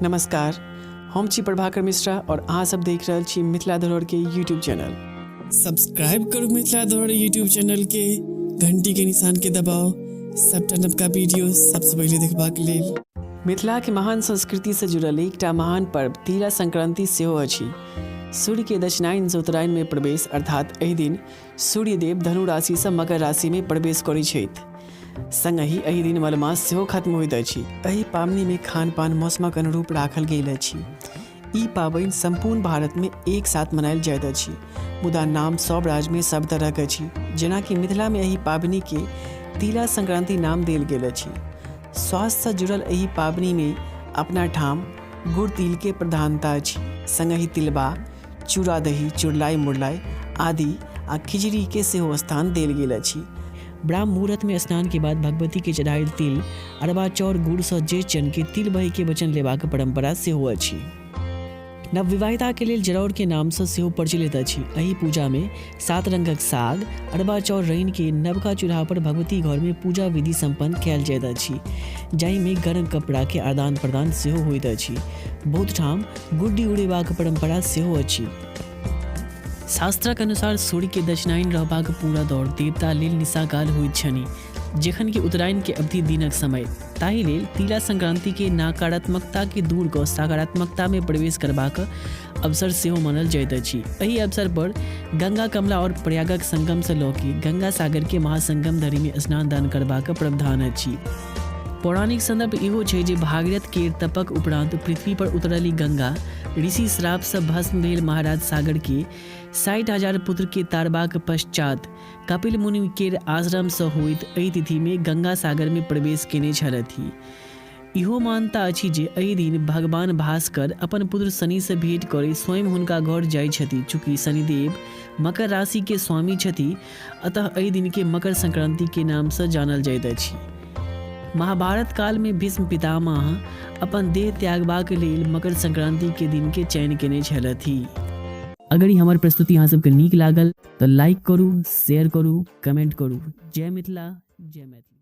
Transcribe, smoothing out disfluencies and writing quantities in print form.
नमस्कार, हम छी प्रभाकर मिश्रा और अहाँ सब देख रहल छी मिथिला धरोहर के यूट्यूब चैनल। सब्सक्राइब करू मिथिला धरोहर यूट्यूब चैनल के, घंटी के निशान के दबाओ सबटा नवका वीडियो सबसे पहिले देखबाक लेल। मिथिला के महान संस्कृति से जुड़ल एकटा महान पर्व तिला संक्रांति सेहो अछि। सूर्य के दक्षिणायन से उत्तरायण में प्रवेश अर्थात एहि दिन सूर्यदेव धनु राशि सँ मकर राशि में प्रवेश करैत छथि। संगहि एहि दिन मलमास सेहो खत्म होइत अछि। एहि पाबनिमे खान-पान मौसमक अनुरूप राखल गेल अछि। ई पाबनि सम्पूर्ण भारतमे एक साथ मनायल जाइत अछि, मुदा नाम सभ राज्यमे सभ तरहक अछि। जेना कि मिथिलामे एहि पाबनिकेँ तिला संक्रांति नाम देल गेल अछि। स्वास्थ्यसँ जुड़ल एहि पाबनिमे अपना ठाम गुड़-तिलके प्रधानता अछि। संगहि तिलबा, चूड़ा-दही, चुड़लाइ-मुड़लाइ आदि आ खिचड़ीकेँ सेहो स्थान देल गेल अछि। ब्राह्म मुहूर्त में स्नान के बाद भगवती के चढ़ायल तिल, अरबा चाउर, गुड़ सँ ज्येष्ठ जन के तिल बही के वचन लेबाक परंपरा सेहो अछि। नवविवाहिता के लेल जरौर के नाम सँ सेहो प्रचलित अछि। एहि पूजा में सात रंगक साग, अरबा चाउर रैन के नवका चूल्हा पर भगवती घर में पूजा विधि संपन्न कयल जाइत अछि, जाहि में गर्म कपड़ा के आदान प्रदान सेहो होइत अछि। बहुत ठाम गुड्डी उड़ेबाक परंपरा सेहो अछि। शास्त्रक अनुसार सूर्यके दक्षिणायन रहबाक पूरा दौर देवता लेल निशाकाल होइत छनि, जखन कि उत्तरायणके अवधि दिनक समय। ताहि लेल तिला संक्रांतिके नकारात्मकताके दूर कऽ सकारात्मकतामे प्रवेश करबाक अवसर सेहो मानल जाइत अछि। एहि अवसर पर गंगा, कमला आओर प्रयागक संगमसँ लऽ के गंगा सागरके महासंगम धरिमे स्नान दान करबाक प्रावधान अछि। पौराणिक सन्दर्भ इहो छै जे भागीरथ केर तपक उपरान्त पृथ्वी पर उतरली गंगा ऋषि श्राप सँ भस्म भेल महाराज सागर के 60,000 पुत्र के तारबाक पश्चात कपिल मुनि केर आश्रम सँ होइत एहि तिथि मे गंगा सागर मे प्रवेश केने छलथि। इहो मान्यता अछि जे एहि दिन भगवान भास्कर अपन पुत्र शनि सँ भेंट करय स्वयं हुनका घर जाइत छथि। चूँकि शनिदेव मकर राशि के स्वामी छथि अतः एहि दिन के मकर संक्रांति के नाम सँ जानल जाइत अछि। महाभारत काल मे भीष्म पितामह अपन देह त्यागबाक लेल मकर संक्रांति के दिन के चयन केने छलथि। अगर ई हमर प्रस्तुति अहाँ सबके नीक लागल तऽ लाइक करू, शेयर करू, कमेंट करू। जय मिथिला, जय मैथिली।